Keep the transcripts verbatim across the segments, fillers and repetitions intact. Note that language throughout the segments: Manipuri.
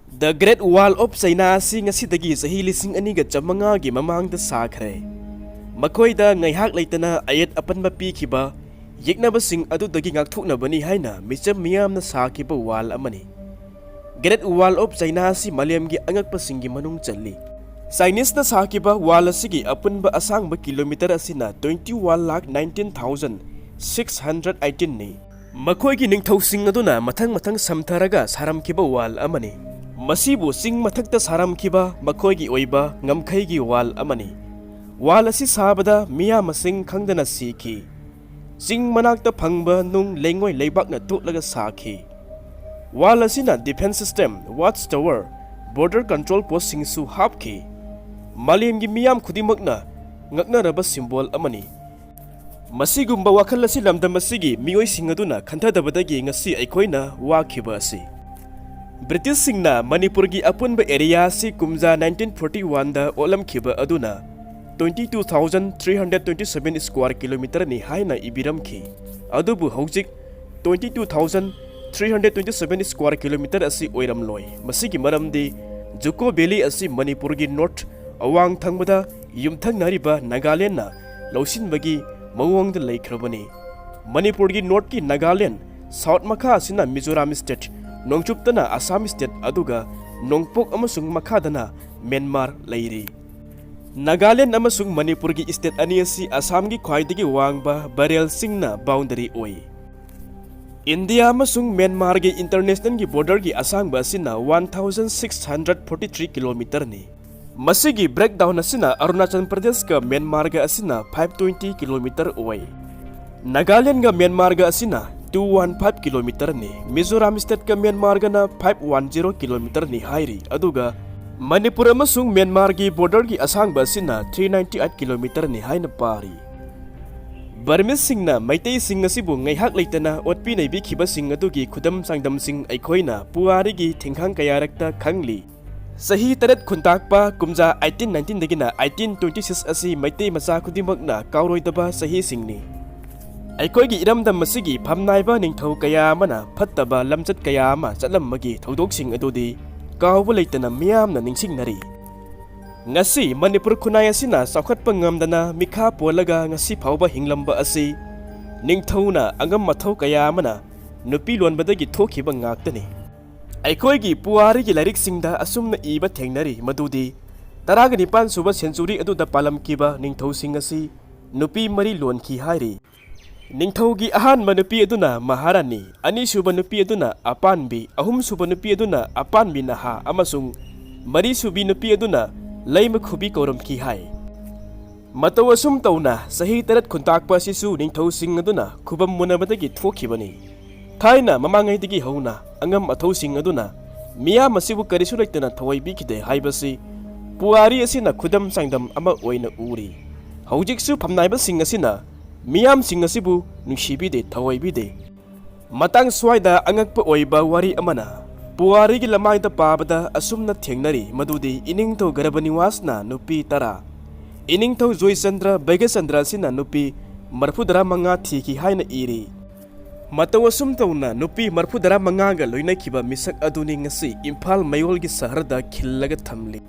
The Great Wall of China ꯑꯁꯤ ꯉꯁꯤꯗꯒꯤ ꯆꯍꯤ ꯂꯤꯁꯤꯡ ꯑꯅꯤꯒ ꯆꯥꯃꯉꯥꯒꯤ ꯃꯃꯥꯡꯗ ꯁꯥꯈ꯭ꯔꯦ꯫ ꯃꯈꯣꯏꯗ ꯉꯥꯏꯍꯥꯛ ꯂꯩꯇꯅ ꯑꯌꯦꯠ ꯑꯄꯟꯕ ꯄꯤꯈꯤꯕ ꯌꯦꯛꯅꯕꯁꯤꯡ ꯑꯗꯨꯗꯒꯤ ꯉꯥꯛꯊꯣꯛꯅꯕꯅꯤ ꯍꯥꯏꯅ ꯃꯤꯆꯝ ꯃꯤꯌꯥꯝꯅ ꯁꯥꯈꯤꯕ wall ꯑꯃꯅꯤ꯫ Great Wall of China ꯑꯁꯤ ꯃꯥꯂꯦꯝꯒꯤ ꯑꯉꯛꯄꯁꯤꯡꯒꯤ ꯃꯅꯨꯡ ꯆꯜꯂꯤ꯫ Chinese ꯅ ꯁꯥꯈꯤꯕ wall ꯑꯁꯤꯒꯤ ꯑꯄꯨꯟꯕ ꯑꯁꯥꯡꯕ ꯀꯤꯂꯣꯃꯤꯇꯔ ꯑꯁꯤꯅ twenty one lakh nineteen thousand six hundred eighteen ꯅꯤ꯫ ꯃꯈꯣꯏꯒꯤ ꯅꯤꯡꯊꯧꯁꯤꯡ ꯑꯗꯨꯅ ꯃꯊꯪ ꯃꯊꯪ ꯁꯝꯊꯔꯒ ꯁꯥꯔꯝꯈꯤꯕ wall ꯑꯃꯅꯤ꯫ ꯃꯁꯤꯕꯨ ꯆꯤꯡ ꯃꯊꯛꯇ ꯁꯥꯔꯝꯈꯤꯕ ꯃꯈꯣꯏꯒꯤ ꯑꯣꯏꯕ ꯉꯝꯈꯩꯒꯤ wall ꯑꯃꯅꯤ꯫ Wall ꯑꯁꯤ ꯁꯥꯕꯗ ꯃꯤꯌꯥꯝ ꯃꯁꯤꯡ ꯈꯪꯗꯅ ꯁꯤꯈꯤ꯫ ꯆꯤꯡ ꯃꯅꯥꯛꯇ ꯐꯪꯕ ꯅꯨꯡ ꯂꯩꯉꯣꯏ ꯂꯩꯕꯥꯛꯅ ꯇꯣꯠꯂꯒ ꯁꯥꯈꯤ꯫ Wall ꯑꯁꯤꯅ defence system, watch tower, border control post ꯁꯤꯡꯁꯨ ꯍꯥꯞꯈꯤ꯫ ꯃꯥꯂꯦꯝꯒꯤ ꯃꯤꯌꯥꯝ ꯈꯨꯗꯤꯡꯃꯛꯅ ꯉꯛꯅꯔꯕ symbol ꯑꯃꯅꯤ꯫ ꯃꯁꯤꯒꯨꯝꯕ ꯋꯥꯈꯜ ꯑꯁꯤ ꯂꯝꯗꯝ ꯑꯁꯤꯒꯤ ꯃꯤꯑꯣꯏꯁꯤꯡ ꯑꯗꯨꯅ ꯈꯟꯊꯗꯕꯗꯒꯤ ꯉꯁꯤ ꯑꯩꯈꯣꯏꯅ ꯋꯥꯈꯤꯕ ꯑꯁꯤ꯫ ꯕ꯭ꯔꯤꯇꯤꯁꯁꯤꯡꯅ ꯃꯅꯤꯄꯨꯔꯒꯤ ꯑꯄꯨꯟꯕ area ꯑꯁꯤ ꯀꯨꯝꯖꯥ nineteen forty one ꯗ ꯑꯣꯠꯂꯝꯈꯤꯕ ꯑꯗꯨꯅ twenty two thousand three hundred twenty seven square kilometre ꯅꯤ ꯍꯥꯏꯅ ꯏꯕꯤꯔꯝꯈꯤ꯫ ꯑꯗꯨꯕꯨ ꯍꯧꯖꯤꯛ twenty two thousand three hundred twenty seven square kilometre ꯑꯁꯤ ꯑꯣꯏꯔꯝꯂꯣꯏ꯫ ꯃꯁꯤꯒꯤ ꯃꯔꯝꯗꯤ Juko Valley ꯑꯁꯤ ꯃꯅꯤꯄꯨꯔꯒꯤ north, ꯑꯋꯥꯡ ꯊꯪꯕꯗ ꯌꯨꯝꯊꯪꯅꯔꯤꯕ ꯅꯥꯒꯥꯂꯦꯟꯅ ꯂꯧꯁꯤꯟꯕꯒꯤ ꯃꯑꯣꯡꯗ ꯂꯩꯈ꯭ꯔꯕꯅꯤ꯫ ꯃꯅꯤꯄꯨꯔꯒꯤ north ꯀꯤ ꯅꯥꯒꯥꯂꯦꯟ, south ꯃꯈꯥ ꯑꯁꯤꯅ ꯃꯤꯖꯣꯔꯥꯝ state, ꯅꯣꯡꯆꯨꯞꯇꯅ ꯑꯁꯥꯝ state, ꯑꯗꯨꯒ ꯅꯣꯡꯄꯣꯛ ꯑꯃꯁꯨꯡ ꯃꯈꯥꯗꯅ ꯃ꯭ꯌꯥꯟꯃꯥꯔ ꯂꯩꯔꯤ꯫ ꯅꯥꯒꯥꯂꯦꯟ ꯑꯃꯁꯨꯡ ꯃꯅꯤꯄꯨꯔꯒꯤ state ꯑꯅꯤ ꯑꯁꯤ ꯑꯁꯥꯝꯒꯤ ꯈ꯭ꯋꯥꯏꯗꯒꯤ ꯋꯥꯡꯕ ꯕꯔꯦꯜ ꯆꯤꯡꯅ boundary ꯑꯣꯏ꯫ ꯏꯟꯗꯤꯌꯥ ꯑꯃꯁꯨꯡ ꯃ꯭ꯌꯥꯟꯃꯥꯔꯒꯤ international ꯒꯤ border ꯒꯤ ꯑꯁꯥꯡꯕ ꯑꯁꯤꯅ one thousand six hundred forty three kilometre ꯅꯤ꯫ ꯃꯁꯤꯒꯤ breakdown ꯑꯁꯤꯅ ꯑꯔꯨꯅꯥꯆꯜ ꯄ꯭ꯔꯗꯦꯁꯀ ꯃ꯭ꯌꯥꯟꯃꯥꯔꯒ ꯑꯁꯤꯅ five twenty kilometre ꯑꯣꯏ꯫ ꯅꯥꯒꯥꯂꯦꯟꯒ ꯃ꯭ꯌꯥꯟꯃꯥꯔꯒ ꯑꯁꯤꯅ two one five kilometre ꯅꯤ꯫ ꯃꯤꯖꯣꯔꯥꯝ state ꯀ ꯃ꯭ꯌꯥꯟꯃꯥꯔꯒꯅ five one zero kilometre ꯅꯤ ꯍꯥꯏꯔꯤ꯫ ꯑꯗꯨꯒ ꯃꯅꯤꯄꯨꯔ ꯑꯃꯁꯨꯡ ꯃ꯭ꯌꯥꯟꯃꯥꯔꯒꯤ border ꯒꯤ ꯑꯁꯥꯡꯕ ꯑꯁꯤꯅ three ninety eight kilometre ꯅꯤ ꯍꯥꯏꯅ ꯄꯥꯔꯤ꯫ ꯕꯔꯃꯤꯁꯁꯤꯡꯅ ꯃꯩꯇꯩꯁꯤꯡ ꯑꯁꯤꯕꯨ ꯉꯥꯏꯍꯥꯛ ꯂꯩꯇꯅ ꯑꯣꯠꯄꯤ ꯅꯩꯕꯤꯈꯤꯕꯁꯤꯡ ꯑꯗꯨꯒꯤ ꯈꯨꯗꯝ ꯆꯥꯡꯗꯝꯁꯤꯡ ꯑꯩꯈꯣꯏꯅ ꯄꯨꯋꯥꯔꯤꯒꯤ ꯊꯤꯡꯈꯥꯡ ꯀꯌꯥꯔꯛꯇ ꯈꯪꯂꯤ꯫ ꯆꯍꯤ ꯇꯔꯦꯠ ꯈꯨꯟꯇꯥꯛꯄ ꯀꯨꯝꯖꯥ eighteen nineteen ꯗꯒꯤꯅ eighteen twenty six ꯑꯁꯤ ꯃꯩꯇꯩ ꯃꯆꯥ ꯈꯨꯗꯤꯡꯃꯛꯅ ꯀꯥꯎꯔꯣꯏꯗꯕ ꯆꯍꯤꯁꯤꯡꯅꯤ꯫ ꯑꯩꯈꯣꯏꯒꯤ ꯏꯔꯝꯗꯝ ꯑꯁꯤꯒꯤ ꯐꯝꯅꯥꯏꯕ ꯅꯤꯡꯊꯧ ꯀꯌꯥ ꯑꯃꯅ ꯐꯠꯇꯕ ꯂꯝꯆꯠ ꯀꯌꯥ ꯑꯃ ꯆꯠꯂꯝꯕꯒꯤ ꯊꯧꯗꯣꯛꯁꯤꯡ ꯑꯗꯨꯗꯤ ꯀꯥꯎꯕ ꯂꯩꯇꯅ ꯃꯤꯌꯥꯝꯅ ꯅꯤꯡꯁꯤꯡꯅꯔꯤ꯫ ꯉꯁꯤ ꯃꯅꯤꯄꯨꯔ ꯈꯨꯟꯅꯥꯏ ꯑꯁꯤꯅ ꯆꯥꯎꯈꯠꯄ ꯉꯝꯗꯅ ꯃꯤꯈꯥ ꯄꯣꯜꯂꯒ ꯉꯁꯤ ꯐꯥꯎꯕ ꯍꯤꯡꯂꯝꯕ ꯑꯁꯤ ꯅꯤꯡꯊꯧꯅ ꯑꯉꯝ ꯑꯊꯧ ꯀꯌꯥ ꯑꯃꯅ ꯅꯨꯄꯤ ꯂꯣꯟꯕꯗꯒꯤ ꯊꯣꯛꯈꯤꯕ ꯉꯥꯛꯇꯅꯤ꯫ ꯑꯩꯈꯣꯏꯒꯤ ꯄꯨꯋꯥꯔꯤꯒꯤ ꯂꯥꯏꯔꯤꯛꯁꯤꯡꯗ ꯑꯁꯨꯝꯅ ꯏꯕ ꯊꯦꯡꯅꯔꯤ ꯃꯗꯨꯗꯤ ꯇꯔꯥꯒ ꯅꯤꯄꯥꯟ ꯁꯨꯕ ꯁꯦꯟꯆꯨꯔꯤ ꯑꯗꯨꯗ ꯄꯥꯜꯂꯝꯈꯤꯕ ꯅꯤꯡꯊꯧꯁꯤꯡ ꯑꯁꯤ ꯅꯨꯄꯤ ꯃꯔꯤ ꯂꯣꯟꯈꯤ ꯍꯥꯏꯔꯤ꯫ ꯅꯤꯡꯊꯧꯒꯤ ꯑꯍꯥꯟꯕ ꯅꯨꯄꯤ ꯑꯗꯨꯅ ꯃꯍꯥꯔꯥꯅꯤ, ꯑꯅꯤꯁꯨꯕ ꯅꯨꯄꯤ ꯑꯗꯨꯅ ꯑꯄꯥꯟꯕꯤ, ꯑꯍꯨꯝꯁꯨꯕ ꯅꯨꯄꯤ ꯑꯗꯨꯅ ꯑꯄꯥꯟꯕꯤ ꯅꯍꯥ ꯑꯃꯁꯨꯡ ꯃꯔꯤꯁꯨꯕꯤ ꯅꯨꯄꯤ ꯑꯗꯨꯅ ꯂꯩꯃ ꯈꯨꯕꯤ ꯀꯧꯔꯝꯈꯤ ꯍꯥꯏ꯫ ꯃꯇꯧ ꯑꯁꯨꯝ ꯇꯧꯅ ꯆꯍꯤ ꯇꯔꯦꯠ ꯈꯨꯟꯇꯥꯛꯄ ꯑꯁꯤꯁꯨ ꯅꯤꯡꯊꯧꯁꯤꯡ ꯑꯗꯨꯅ ꯈꯨꯕꯝ ꯃꯨꯟꯅꯕꯗꯒꯤ ꯊꯣꯛꯈꯤꯕꯅꯤ꯫ ꯊꯥꯏꯅ ꯃꯃꯥꯡꯉꯩꯗꯒꯤ ꯍꯧꯅ ꯑꯉꯝ ꯑꯊꯧꯁꯤꯡ ꯑꯗꯨꯅ ꯃꯤꯌꯥꯝ ꯑꯁꯤꯕꯨ ꯀꯔꯤꯁꯨ ꯂꯩꯇꯅ ꯊꯑꯣꯏ ꯄꯤꯈꯤꯗꯦ ꯍꯥꯏꯕꯁꯤ ꯄꯨꯋꯥꯔꯤ ꯑꯁꯤꯅ ꯈꯨꯗꯝ ꯆꯥꯡꯗꯝ ꯑꯃ ꯑꯣꯏꯅ ꯎꯔꯤ꯫ ꯍꯧꯖꯤꯛꯁꯨ ꯐꯝꯅꯥꯏꯕꯁꯤꯡ ꯑꯁꯤꯅ ꯃꯤꯌꯥꯝꯁꯤꯡ ꯑꯁꯤꯕꯨ ꯅꯨꯡꯁꯤꯕꯤꯗꯦ, ꯊꯑꯣꯏꯕꯤꯗꯦ꯫ ꯃꯇꯥꯡ ꯁ꯭ꯋꯥꯏꯗ ꯑꯉꯛꯄ ꯑꯣꯏꯕ ꯋꯥꯔꯤ ꯑꯃꯅ, ꯄꯨꯋꯥꯔꯤꯒꯤ ꯂꯃꯥꯏꯗ ꯄꯥꯕꯗ ꯑꯁꯨꯝꯅ ꯊꯦꯡꯅꯔꯤ ꯃꯗꯨꯗꯤ ꯏꯅꯤꯡꯊꯧ ꯒꯔꯚꯅꯤꯋꯥꯁꯅ ꯅꯨꯄꯤ ꯇꯔꯥ, ꯏꯅꯤꯡꯊꯧ ꯖꯣꯏꯆꯟꯗ꯭ꯔ ꯕꯩꯒꯆꯟꯗ꯭ꯔ ꯑꯁꯤꯅ ꯅꯨꯄꯤ ꯃꯔꯐꯨꯇꯔꯥ ꯃꯉꯥ ꯊꯤꯈꯤ ꯍꯥꯏꯅ ꯏꯔꯤ꯫ ꯃꯇꯧ ꯑꯁꯨꯝ ꯇꯧꯅ ꯅꯨꯄꯤ ꯃꯔꯐꯨꯇꯔꯥ ꯃꯉꯥꯒ ꯂꯣꯏꯅꯈꯤꯕ ꯃꯤꯁꯛ ꯑꯗꯨꯅꯤ ꯉꯁꯤ ꯏꯝꯐꯥꯜ ꯃꯌꯣꯜꯒꯤ ꯁꯍꯔꯗ ꯈꯤꯜꯂꯒ ꯊꯝꯂꯤ꯫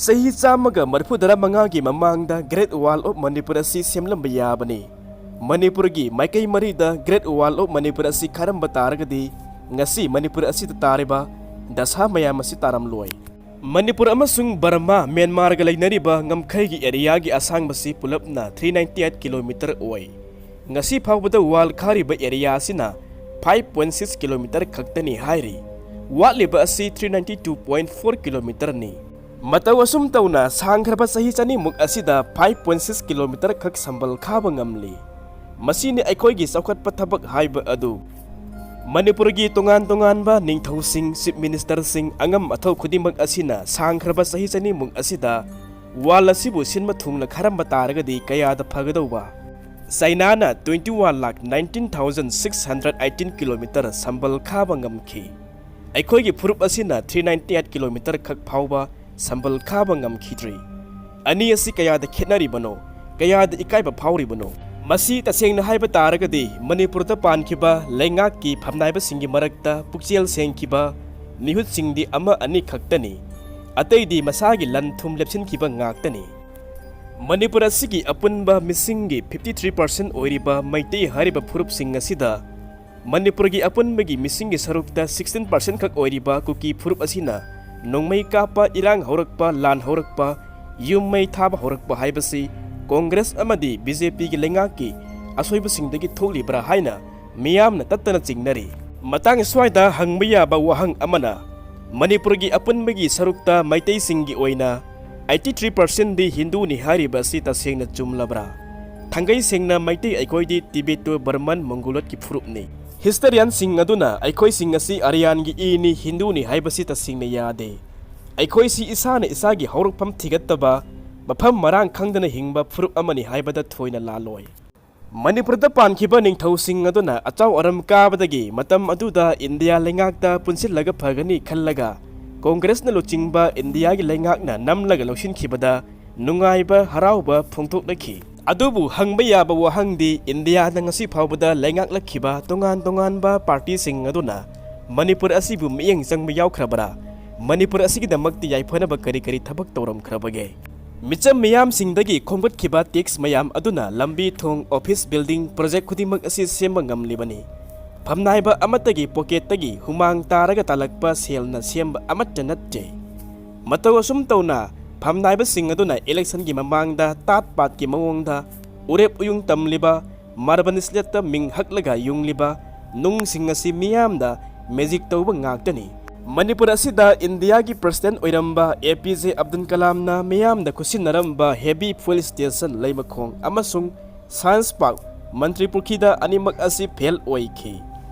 ꯆꯍꯤ ꯆꯥꯝꯃꯒ ꯃꯔꯐꯨꯇꯔꯥ ꯃꯉꯥꯒꯤ ꯃꯃꯥꯡꯗ Great Wall of Manipur ꯑꯁꯤ ꯁꯦꯝꯂꯝꯕ ꯌꯥꯕꯅꯤ꯫ ꯃꯅꯤꯄꯨꯔꯒꯤ ꯃꯥꯏꯀꯩ ꯃꯔꯤꯗ Great Wall of Manipur ꯑꯁꯤ ꯈꯥꯔꯝꯕ ꯇꯥꯔꯒꯗꯤ ꯉꯁꯤ ꯃꯅꯤꯄꯨꯔ ꯑꯁꯤꯗ ꯇꯥꯔꯤꯕ ꯗꯁꯥ ꯃꯌꯥꯝ ꯑꯁꯤ ꯇꯥꯔꯝꯂꯣꯏ꯫ ꯃꯅꯤꯄꯨꯔ ꯑꯃꯁꯨꯡ ꯕꯔꯃꯥ, ꯃ꯭ꯌꯥꯟꯃꯥꯔꯒ ꯂꯩꯅꯔꯤꯕ ꯉꯝꯈꯩꯒꯤ ꯑꯦꯔꯤꯌꯥꯒꯤ ꯑꯁꯥꯡꯕꯁꯤ ꯄꯨꯂꯞꯅ three ninety eight kilometer ꯑꯣꯏ꯫ ꯉꯁꯤ ꯐꯥꯎꯕꯗ ꯋꯥꯜ ꯈꯥꯔꯤꯕ ꯑꯦꯔꯤꯌꯥ ꯑꯁꯤꯅ five point six kilometer ꯈꯛꯇꯅꯤ ꯍꯥꯏꯔꯤ꯫ ꯋꯥꯠꯂꯤꯕ ꯑꯁꯤ three ninety two point four kilometerꯅꯤ꯫ ꯃꯇꯧ ꯑꯁꯨꯝ ꯇꯧꯅ ꯁꯥꯡꯈ꯭ꯔꯕ ꯆꯍꯤ ꯆꯅꯤꯃꯨꯛ ꯑꯁꯤꯗ five point six kilometer ꯈꯛ ꯁꯝꯕꯜ ꯈꯥꯕ ꯉꯝꯂꯤ꯫ ꯃꯁꯤꯅꯤ ꯑꯩꯈꯣꯏꯒꯤ ꯆꯥꯎꯈꯠꯄ ꯊꯕꯛ ꯍꯥꯏꯕ ꯑꯗꯨ꯫ ꯃꯅꯤꯄꯨꯔꯒꯤ ꯇꯣꯉꯥꯟ ꯇꯣꯉꯥꯟꯕ ꯅꯤꯡꯊꯧꯁꯤꯡ, chief ministerꯁꯤꯡ, ꯑꯉꯝ ꯑꯊꯧ ꯈꯨꯗꯤꯡꯃꯛ ꯑꯁꯤꯅ ꯁꯥꯡꯈ꯭ꯔꯕ ꯆꯍꯤ ꯆꯅꯤꯃꯨꯛ ꯑꯁꯤꯗ ꯋꯥꯜ ꯑꯁꯤꯕꯨ ꯁꯤꯟꯕ ꯊꯨꯡꯅ ꯈꯥꯔꯝꯕ ꯇꯥꯔꯒꯗꯤ ꯀꯌꯥꯗ ꯐꯒꯗꯧꯕ? ꯆꯥꯏꯅꯥꯅ twenty one lakh nineteen thousand six hundred eighteen kilometer ꯁꯝꯕꯜ ꯈꯥꯕ ꯉꯝꯈꯤ꯫ ꯑꯩꯈꯣꯏꯒꯤ ꯐꯨꯔꯨꯞ ꯑꯁꯤꯅ three ninety eight kilometer ꯈꯛ ꯐꯥꯎꯕ ꯁꯝꯕꯜ ꯈꯥꯕ ꯉꯝꯈꯤꯗ꯭ꯔꯤ꯫ ꯑꯅꯤ ꯑꯁꯤ ꯀꯌꯥꯗ ꯈꯦꯠꯅꯔꯤꯕꯅꯣ? ꯀꯌꯥꯗ ꯏꯀꯥꯏꯕ ꯐꯥꯎꯔꯤꯕꯅꯣ? ꯃꯁꯤ ꯇꯁꯦꯡꯅ ꯍꯥꯏꯕ ꯇꯥꯔꯒꯗꯤ ꯃꯅꯤꯄꯨꯔꯗ ꯄꯥꯟꯈꯤꯕ ꯂꯩꯉꯥꯛꯀꯤ ꯐꯝꯅꯥꯏꯕꯁꯤꯡꯒꯤ ꯃꯔꯛꯇ ꯄꯨꯛꯆꯦꯜ ꯁꯦꯡꯈꯤꯕ ꯃꯤꯍꯨꯠꯁꯤꯡꯗꯤ ꯑꯃ ꯑꯅꯤ ꯈꯛꯇꯅꯤ꯫ ꯑꯇꯩꯗꯤ ꯃꯁꯥꯒꯤ ꯂꯟ ꯊꯨꯝ ꯂꯦꯞꯁꯤꯟꯈꯤꯕ ꯉꯥꯛꯇꯅꯤ꯫ ꯃꯅꯤꯄꯨꯔ ꯑꯁꯤꯒꯤ ꯑꯄꯨꯟꯕ ꯃꯤꯁꯤꯡꯒꯤ fifty three percent ꯑꯣꯏꯔꯤꯕ ꯃꯩꯇꯩ ꯍꯥꯏꯔꯤꯕ ꯐꯨꯔꯨꯞꯁꯤꯡ ꯑꯁꯤꯗ ꯃꯅꯤꯄꯨꯔꯒꯤ ꯑꯄꯨꯟꯕꯒꯤ ꯃꯤꯁꯤꯡꯒꯤ ꯁꯔꯨꯛꯇ sixteen percent ꯈꯛ ꯑꯣꯏꯔꯤꯕ ꯀꯨꯀꯤ ꯐꯨꯔꯨꯞ ꯑꯁꯤꯅ ꯅꯣꯡꯃꯩ ꯀꯥꯞꯄ, ꯏꯔꯥꯡ ꯍꯧꯔꯛꯄ, ꯂꯥꯟ ꯍꯧꯔꯛꯄ, ꯌꯨꯝ ꯃꯩ ꯊꯥꯕ ꯍꯧꯔꯛꯄ ꯍꯥꯏꯕꯁꯤ ꯀꯣꯡꯒ꯭ꯔꯦꯁ ꯑꯃꯗꯤ BJPꯒꯤ ꯂꯩꯉꯥꯛꯀꯤ ꯑꯁꯣꯏꯕꯁꯤꯡꯗꯒꯤ ꯊꯣꯛꯂꯤꯕ꯭ꯔꯥ ꯍꯥꯏꯅ ꯃꯤꯌꯥꯝꯅ ꯇꯠꯇꯅ ꯆꯤꯡꯅꯔꯤ꯫ ꯃꯇꯥꯡ ꯑꯁ꯭ꯋꯥꯏꯗ ꯍꯪꯕ ꯌꯥꯕ ꯋꯥꯍꯪ ꯑꯃꯅ, ꯃꯅꯤꯄꯨꯔꯒꯤ ꯑꯄꯨꯟꯕꯒꯤ ꯁꯔꯨꯛꯇ ꯃꯩꯇꯩꯁꯤꯡꯒꯤ ꯑꯣꯏꯅ eighty three percentꯗꯤ ꯍꯤꯟꯗꯨꯅꯤ ꯍꯥꯏꯔꯤꯕ ꯑꯁꯤ ꯇꯁꯦꯡꯅ ꯆꯨꯝꯂꯕ꯭ꯔꯥ? ꯊꯥꯡꯒꯩ ꯁꯦꯡꯅ ꯃꯩꯇꯩ ꯑꯩꯈꯣꯏꯗꯤ ꯇꯤꯕꯦꯇꯣ ꯕꯔꯃꯟ ꯃꯣꯡꯒꯣꯂꯣꯏꯗꯀꯤ ꯐꯨꯔꯨꯞꯅꯤ꯫ ꯍꯤꯁꯇꯔꯤꯌꯟꯁꯤꯡ ꯑꯗꯨꯅ ꯑꯩꯈꯣꯏꯁꯤꯡ ꯑꯁꯤ ꯑꯔꯤꯌꯥꯟꯒꯤ ꯏꯅꯤ, ꯍꯤꯟꯗꯨꯅꯤ ꯍꯥꯏꯕꯁꯤ ꯇꯁꯦꯡꯅ ꯌꯥꯗꯦ꯫ ꯑꯩꯈꯣꯏꯁꯤ ꯏꯁꯥꯅ ꯏꯁꯥꯒꯤ ꯍꯧꯔꯛꯐꯝ ꯊꯤꯒꯠꯇꯕ, ꯃꯐꯝ ꯃꯔꯥꯡ ꯈꯪꯗꯅ ꯍꯤꯡꯕ ꯐꯨꯔꯨꯞ ꯑꯃꯅꯤ ꯍꯥꯏꯕꯗ ꯊꯣꯏꯅ ꯂꯥꯜꯂꯣꯏ꯫ ꯃꯅꯤꯄꯨꯔꯗ ꯄꯥꯟꯈꯤꯕ ꯅꯤꯡꯊꯧꯁꯤꯡ ꯑꯗꯨꯅ ꯑꯆꯥꯎ ꯑꯔꯝ ꯀꯥꯕꯗꯒꯤ ꯃꯇꯝ ꯑꯗꯨꯗ ꯏꯟꯗꯤꯌꯥ ꯂꯩꯉꯥꯛꯇ ꯄꯨꯟꯁꯤꯜꯂꯒ ꯐꯒꯅꯤ ꯈꯜꯂꯒ ꯀꯣꯡꯒ꯭ꯔꯦꯁꯅ ꯂꯨꯆꯤꯡꯕ ꯏꯟꯗꯤꯌꯥꯒꯤ ꯂꯩꯉꯥꯛꯅ ꯅꯝꯂꯒ ꯂꯧꯁꯤꯟꯈꯤꯕꯗ ꯅꯨꯡꯉꯥꯏꯕ, ꯍꯔꯥꯎꯕ ꯐꯣꯡꯗꯣꯛꯅꯈꯤ꯫ ꯑꯗꯨꯕꯨ ꯍꯪꯕ ꯌꯥꯕ ꯋꯥꯍꯪꯗꯤ, ꯏꯟꯗꯤꯌꯥꯗ ꯉꯁꯤ ꯐꯥꯎꯕꯗ ꯂꯩꯉꯥꯛꯂꯛꯈꯤꯕ ꯇꯣꯉꯥꯟ ꯇꯣꯉꯥꯟꯕ ꯄꯥꯔꯇꯤꯁꯤꯡ ꯑꯗꯨꯅ ꯃꯅꯤꯄꯨꯔ ꯑꯁꯤꯕꯨ ꯃꯤꯠꯌꯦꯡ ꯆꯪꯕ ꯌꯥꯎꯈ꯭ꯔꯕꯔꯥ? ꯃꯅꯤꯄꯨꯔ ꯑꯁꯤꯒꯤꯗꯃꯛꯇ ꯌꯥꯏꯐꯅꯕ ꯀꯔꯤ ꯀꯔꯤ ꯊꯕꯛ ꯇꯧꯔꯝꯈ꯭ꯔꯕꯒꯦ? ꯃꯤꯆꯝ ꯃꯤꯌꯥꯝꯁꯤꯡꯗꯒꯤ ꯈꯣꯝꯒꯠꯈꯤꯕ ꯇꯦꯛꯁ ꯃꯌꯥꯝ ꯑꯗꯨꯅ ꯂꯝꯕꯤ, ꯊꯣꯡ, ꯑꯣꯐꯤꯁ ꯕꯤꯜꯗꯤꯡ, ꯄ꯭ꯔꯣꯖꯦꯛ ꯈꯨꯗꯤꯡꯃꯛ ꯑꯁꯤ ꯁꯦꯝꯕ ꯉꯝꯂꯤꯕꯅꯤ꯫ ꯐꯝꯅꯥꯏꯕ ꯑꯃꯠꯇꯒꯤ ꯄꯣꯀꯦꯠꯇꯒꯤ ꯍꯨꯃꯥꯡ ꯇꯥꯔꯒ ꯇꯥꯜꯂꯛꯄ ꯁꯦꯜꯅ ꯁꯦꯝꯕ ꯑꯃꯠꯇ ꯅꯠꯇꯦ꯫ ꯃꯇꯧ ꯑꯁꯨꯝ ꯇꯧꯅ ꯐꯝꯅꯥꯏꯕꯁꯤꯡ ꯑꯗꯨꯅ ꯏꯂꯦꯛꯁꯟꯒꯤ ꯃꯃꯥꯡꯗ ꯇꯥꯠ ꯄꯥꯠꯀꯤ ꯃꯑꯣꯡꯗ ꯎꯔꯦꯞ ꯎꯌꯨꯡ ꯇꯝꯂꯤꯕ, ꯃꯥꯔꯕꯜ ꯁ꯭ꯂꯦꯠꯇ ꯃꯤꯡ ꯍꯛꯂꯒ ꯌꯨꯡꯂꯤꯕ ꯅꯨꯡꯁꯤꯡ ꯑꯁꯤ ꯃꯤꯌꯥꯝꯗ ꯃꯦꯖꯤꯛ ꯇꯧꯕ ꯉꯥꯛꯇꯅꯤ꯫ ꯃꯅꯤꯄꯨꯔ ꯑꯁꯤꯗ ꯏꯟꯗꯤꯌꯥꯒꯤ ꯄ꯭ꯔꯁꯤꯗꯦꯟꯠ ꯑꯣꯏꯔꯝꯕ APJ ꯑꯕꯗꯨꯜ ꯀꯂꯥꯝꯅ ꯃꯤꯌꯥꯝꯗ ꯈꯨꯠꯁꯤꯟꯅꯔꯝꯕ ꯍꯦꯕꯤ ꯐ꯭ꯌꯨꯑꯦꯜ ꯁ꯭ꯇꯦꯁꯟ ꯂꯩꯃꯈꯣꯡ ꯑꯃꯁꯨꯡ ꯁꯥꯏꯟꯁ ꯄꯥꯔꯛ ꯃꯟꯇ꯭ꯔꯤ ꯄꯨꯈ꯭ꯔꯤꯗ ꯑꯅꯤꯃꯛ ꯑꯁꯤ ꯐꯦꯜ ꯑꯣꯏꯈꯤ꯫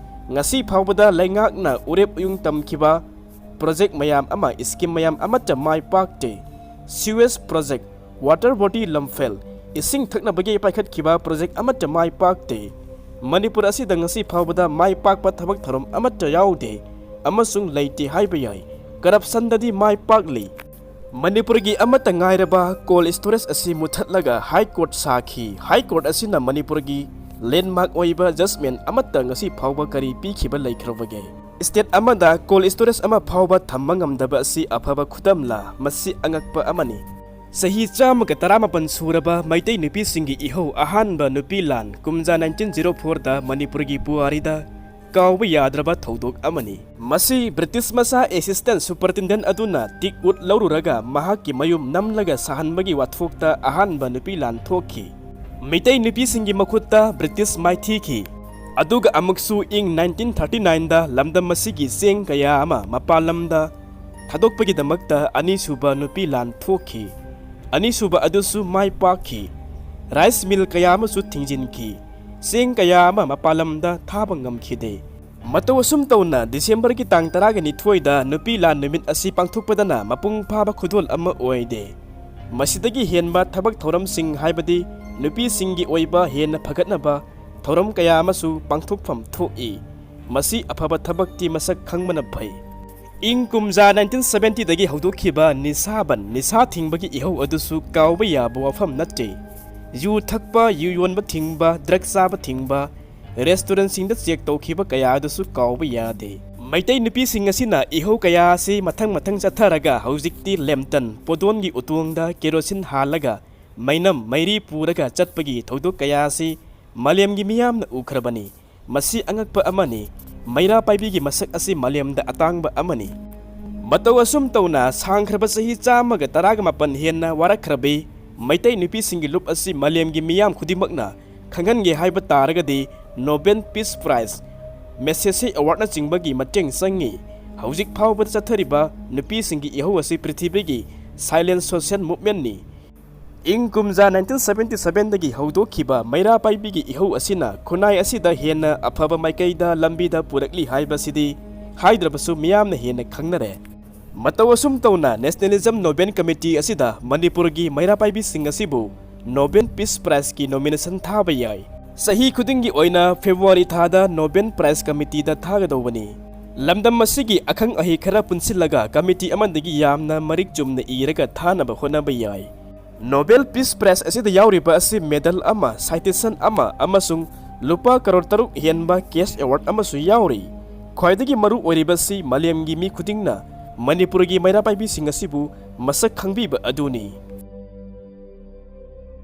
ꯉꯁꯤ ꯐꯥꯎꯕꯗ ꯂꯩꯉꯥꯛꯅ ꯎꯔꯦꯞ ꯎꯌꯨꯡ ꯇꯝꯈꯤꯕ ꯄ꯭ꯔꯣꯖꯦꯛ ꯃꯌꯥꯝ ꯑꯃ, ꯁ꯭ꯀꯤꯝ ꯃꯌꯥꯝ ꯑꯃꯠꯇ ꯃꯥꯏ ꯄꯥꯛꯇꯦ꯫ ꯁꯤꯋꯦꯖ ꯄ꯭ꯔꯣꯖꯦꯛ, ꯋꯥꯇꯔ ꯕꯣꯗꯤ ꯂꯝꯐꯦꯜ, ꯏꯁꯤꯡ ꯊꯛꯅꯕꯒꯤ ꯄꯥꯏꯈꯠꯈꯤꯕ ꯄ꯭ꯔꯣꯖꯦꯛ ꯑꯃꯠꯇ ꯃꯥꯏ ꯄꯥꯛꯇꯦ꯫ ꯃꯅꯤꯄꯨꯔ ꯑꯁꯤꯗ ꯉꯁꯤ ꯐꯥꯎꯕꯗ ꯃꯥꯏ ꯄꯥꯛꯄ ꯊꯕꯛ ꯊꯧꯔꯝ ꯑꯃꯠꯇ ꯌꯥꯎꯗꯦ ꯑꯃꯁꯨꯡ ꯂꯩꯇꯦ ꯍꯥꯏꯕ ꯌꯥꯏ꯫ ꯀꯔꯞꯁꯟꯗꯗꯤ ꯃꯥꯏ ꯄꯥꯛꯂꯤ꯫ ꯃꯅꯤꯄꯨꯔꯒꯤ ꯑꯃꯠꯇ ꯉꯥꯏꯔꯕ ꯀꯣꯜ ꯁ꯭ꯇꯣꯔꯦꯖ ꯑꯁꯤ ꯃꯨꯠꯊꯠꯂꯒ ꯍꯥꯏ ꯀꯣꯔꯠ ꯁꯥꯈꯤ꯫ ꯍꯥꯏ ꯀꯣꯔꯠ ꯑꯁꯤꯅ ꯃꯅꯤꯄꯨꯔꯒꯤ ꯂꯦꯟꯃꯥꯔꯛ ꯑꯣꯏꯕ ꯖꯖꯃꯦꯟ ꯑꯃꯠꯇ ꯉꯁꯤ ꯐꯥꯎꯕ ꯀꯔꯤ ꯄꯤꯈꯤꯕ ꯂꯩꯈ꯭ꯔꯕꯒꯦ? State ꯑꯃꯗ cold storage ꯑꯃ ꯐꯥꯎꯕ ꯊꯝꯕ ꯉꯝꯗꯕ ꯑꯁꯤ ꯑꯐꯕ ꯈꯨꯗꯝꯂ? ꯃꯁꯤ ꯑꯉꯛꯄ ꯑꯃꯅꯤ꯫ ꯆꯍꯤ ꯆꯥꯝꯃꯒ ꯇꯔꯥꯃꯥꯄꯟ ꯁꯨꯔꯕ ꯃꯩꯇꯩ ꯅꯨꯄꯤꯁꯤꯡꯒꯤ ꯏꯍꯧ ꯑꯍꯥꯟꯕ ꯅꯨꯄꯤ ꯂꯥꯟ ꯀꯨꯝꯖꯥ nineteen zero fourꯗ ꯃꯅꯤꯄꯨꯔꯒꯤ ꯄꯨꯋꯥꯔꯤꯗ ꯀꯥꯎꯕ ꯌꯥꯗ꯭ꯔꯕ ꯊꯧꯗꯣꯛ ꯑꯃꯅꯤ꯫ ꯃꯁꯤ ꯕ꯭ꯔꯤꯇꯤꯁ ꯃꯆꯥ assistant superintendent ꯑꯗꯨꯅ ꯇꯤꯛ ꯎꯠ ꯂꯧꯔꯨꯔꯒ ꯃꯍꯥꯛꯀꯤ ꯃꯌꯨꯝ ꯅꯝꯂꯒ ꯁꯥꯍꯟꯕꯒꯤ ꯋꯥꯊꯣꯛꯇ ꯑꯍꯥꯟꯕ ꯅꯨꯄꯤ ꯂꯥꯟ ꯊꯣꯛꯈꯤ꯫ ꯃꯤꯇꯩ ꯅꯨꯄꯤꯁꯤꯡꯒꯤ ꯃꯈꯨꯠꯇ ꯕ꯭ꯔꯤꯇꯤꯁ ꯃꯥꯏꯊꯤꯈꯤ꯫ ꯑꯗꯨꯒ ꯑꯃꯨꯛꯁꯨ ꯏꯪ nineteen thirty nineꯗ ꯂꯝꯗꯝ ꯑꯁꯤꯒꯤ ꯆꯦꯡ ꯀꯌꯥ ꯑꯃ ꯃꯄꯥꯟ ꯂꯝꯗ ꯊꯥꯗꯣꯛꯄꯒꯤꯗꯃꯛꯇ ꯑꯅꯤꯁꯨꯕ ꯅꯨꯄꯤ ꯂꯥꯟ ꯊꯣꯛꯈꯤ꯫ ꯑꯅꯤꯁꯨꯕ ꯑꯗꯨꯁꯨ ꯃꯥꯏ ꯄꯥꯛꯈꯤ꯫ Rice mill ꯀꯌꯥ ꯑꯃꯁꯨ ꯊꯤꯡꯖꯤꯟꯈꯤ꯫ ꯆꯦꯡ ꯀꯌꯥ ꯑꯃ ꯃꯄꯥꯟ ꯂꯝꯗ ꯊꯥꯕ ꯉꯝꯈꯤꯗꯦ꯫ ꯃꯇꯧ ꯑꯁꯨꯝ ꯇꯧꯅ ꯗꯤꯁꯦꯝꯕꯔꯒꯤ ꯇꯥꯡ ꯇꯔꯥꯒ ꯅꯤꯊꯣꯏꯗ ꯅꯨꯄꯤ ꯂꯥꯟ ꯅꯨꯃꯤꯠ ꯑꯁꯤ ꯄꯥꯡꯊꯣꯛꯄꯗꯅ ꯃꯄꯨꯡ ꯐꯥꯕ ꯈꯨꯗꯣꯜ ꯑꯃ ꯑꯣꯏꯗꯦ꯫ ꯃꯁꯤꯗꯒꯤ ꯍꯦꯟꯕ ꯊꯕꯛ ꯊꯧꯔꯝꯁꯤꯡ, ꯍꯥꯏꯕꯗꯤ ꯅꯨꯄꯤꯁꯤꯡꯒꯤ ꯑꯣꯏꯕ ꯍꯦꯟꯅ ꯐꯒꯠꯅꯕ ꯊꯧꯔꯝ ꯀꯌꯥ ꯑꯃꯁꯨ ꯄꯥꯡꯊꯣꯛꯐꯝ ꯊꯣꯛꯏ꯫ ꯃꯁꯤ ꯑꯐꯕ ꯊꯕꯛꯇꯤ ꯃꯁꯛ ꯈꯪꯕꯅ ꯐꯩ꯫ ꯏꯪ ꯀꯨꯝꯖꯥ nineteen seventyꯗꯒꯤ ꯍꯧꯗꯣꯛꯈꯤꯕ ꯅꯤꯁꯥꯕꯟ, ꯅꯤꯁꯥ ꯊꯤꯡꯕꯒꯤ ꯏꯍꯧ ꯑꯗꯨꯁꯨ ꯀꯥꯎꯕ ꯌꯥꯕ ꯋꯥꯐꯝ ꯅꯠꯇꯦ꯫ ꯌꯨ ꯊꯛꯄ, ꯌꯨ ꯌꯣꯟꯕ ꯊꯤꯡꯕ, drug ꯆꯥꯕ ꯊꯤꯡꯕ, restaurantꯁꯤꯡꯗ check ꯇꯧꯈꯤꯕ ꯀꯌꯥ ꯑꯗꯨꯁꯨ ꯀꯥꯎꯕ ꯌꯥꯗꯦ꯫ ꯃꯩꯇꯩ ꯅꯨꯄꯤꯁꯤꯡ ꯑꯁꯤꯅ ꯏꯍꯧ ꯀꯌꯥ ꯑꯁꯤ ꯃꯊꯪ ꯃꯊꯪ ꯆꯠꯊꯔꯒ ꯍꯧꯖꯤꯛꯇꯤ ꯂꯦꯝꯇꯟ ꯄꯣꯗꯣꯟꯒꯤ ꯎꯇꯣꯡꯗ ꯀꯦꯔꯣꯁꯤꯟ ꯍꯥꯜꯂꯒ ꯃꯩꯅꯝ ꯃꯩꯔꯤ ꯄꯨꯔꯒ ꯆꯠꯄꯒꯤ ꯊꯧꯗꯣꯛ ꯀꯌꯥ ꯑꯁꯤ ꯃꯥꯂꯦꯝꯒꯤ ꯃꯤꯌꯥꯝꯅ ꯎꯈ꯭ꯔꯕꯅꯤ꯫ ꯃꯁꯤ ꯑꯉꯛꯄ ꯑꯃꯅꯤ꯫ ꯃꯩꯔꯥ ꯄꯥꯏꯕꯤꯒꯤ ꯃꯁꯛ ꯑꯁꯤ ꯃꯥꯂꯦꯝꯗ ꯑꯇꯥꯡꯕ ꯑꯃꯅꯤ꯫ ꯃꯇꯧ ꯑꯁꯨꯝ ꯇꯧꯅ ꯁꯥꯡꯈ꯭ꯔꯕ ꯆꯍꯤ ꯆꯥꯝꯃꯒ ꯇꯔꯥꯒ ꯃꯥꯄꯟ ꯍꯦꯟꯅ ꯋꯥꯔꯛꯈ꯭ꯔꯕꯤ ꯃꯩꯇꯩ ꯅꯨꯄꯤꯁꯤꯡꯒꯤ ꯂꯨꯞ ꯑꯁꯤ ꯃꯥꯂꯦꯝꯒꯤ ꯃꯤꯌꯥꯝ ꯈꯨꯗꯤꯡꯃꯛꯅ ꯈꯪꯍꯟꯒꯦ ꯍꯥꯏꯕ ꯇꯥꯔꯒꯗꯤ Nobel Peace Prize, Magsaysay Awardꯅꯆꯤꯡꯕꯒꯤ ꯃꯇꯦꯡ ꯆꯪꯏ꯫ ꯍꯧꯖꯤꯛ ꯐꯥꯎꯕꯗ ꯆꯠꯊꯔꯤꯕ ꯅꯨꯄꯤꯁꯤꯡꯒꯤ ꯏꯍꯧ ꯑꯁꯤ ꯄ꯭ꯔꯤꯊꯤꯕꯤꯒꯤ silent social movementꯅꯤ꯫ ꯏꯪ ꯀꯨꯝꯖꯥ nineteen seventy sevenꯗꯒꯤ ꯍꯧꯗꯣꯛꯈꯤꯕ ꯃꯩꯔꯥ ꯄꯥꯏꯕꯤꯒꯤ ꯏꯍꯧ ꯑꯁꯤꯅ ꯈꯨꯟꯅꯥꯏ ꯑꯁꯤꯗ ꯍꯦꯟꯅ ꯑꯐꯕ ꯃꯥꯏꯀꯩꯗ ꯂꯝꯕꯤꯗ ꯄꯨꯔꯛꯂꯤ ꯍꯥꯏꯕꯁꯤꯗꯤ ꯍꯥꯏꯗ꯭ꯔꯕꯁꯨ ꯃꯤꯌꯥꯝꯅ ꯍꯦꯟꯅ ꯈꯪꯅꯔꯦ꯫ ꯃꯇꯧ ꯑꯁꯨꯝ ꯇꯧꯅ Nationalism Nobel Committee ꯑꯁꯤꯗ ꯃꯅꯤꯄꯨꯔꯒꯤ ꯃꯩꯔꯥ ꯄꯥꯏꯕꯤꯁꯤꯡ ꯑꯁꯤꯕꯨ Nobel Peace Prizeꯀꯤ nominationꯗ ꯊꯥꯕ ꯌꯥꯏ꯫ ꯆꯍꯤ ꯈꯨꯗꯤꯡꯒꯤ ꯑꯣꯏꯅ February ꯊꯥꯗ Nobel Prize Committeeꯗ ꯊꯥꯒꯗꯧꯕꯅꯤ꯫ ꯂꯝꯗꯝ ꯑꯁꯤꯒꯤ ꯑꯈꯪ ꯑꯍꯩ ꯈꯔ ꯄꯨꯟꯁꯤꯜꯂꯒ committee ꯑꯃꯗꯒꯤ ꯌꯥꯝꯅ ꯃꯔꯤꯛ ꯆꯨꯝꯅ ꯏꯔꯒ ꯊꯥꯅꯕ ꯍꯣꯠꯅꯕ ꯌꯥꯏ꯫ Nobel Peace Prize ꯑꯁꯤꯗ ꯌꯥꯎꯔꯤꯕ ꯑꯁꯤ medal ꯑꯃ, citation ꯑꯃ ꯑꯃꯁꯨꯡ ꯂꯨꯄꯥ ꯀꯔꯣꯔ ꯇꯔꯨꯛ ꯍꯦꯟꯕ cash award ꯑꯃꯁꯨ ꯌꯥꯎꯔꯤ꯫ ꯈ꯭ꯋꯥꯏꯗꯒꯤ ꯃꯔꯨ ꯑꯣꯏꯔꯤꯕꯁꯤ ꯃꯥꯂꯦꯝꯒꯤ ꯃꯤ ꯈꯨꯗꯤꯡꯅ ꯃꯅꯤꯄꯨꯔꯒꯤ ꯃꯩꯔꯥ ꯄꯥꯏꯕꯤꯁꯤꯡ ꯑꯁꯤꯕꯨ ꯃꯁꯛ ꯈꯪꯕꯤꯕ ꯑꯗꯨꯅꯤ꯫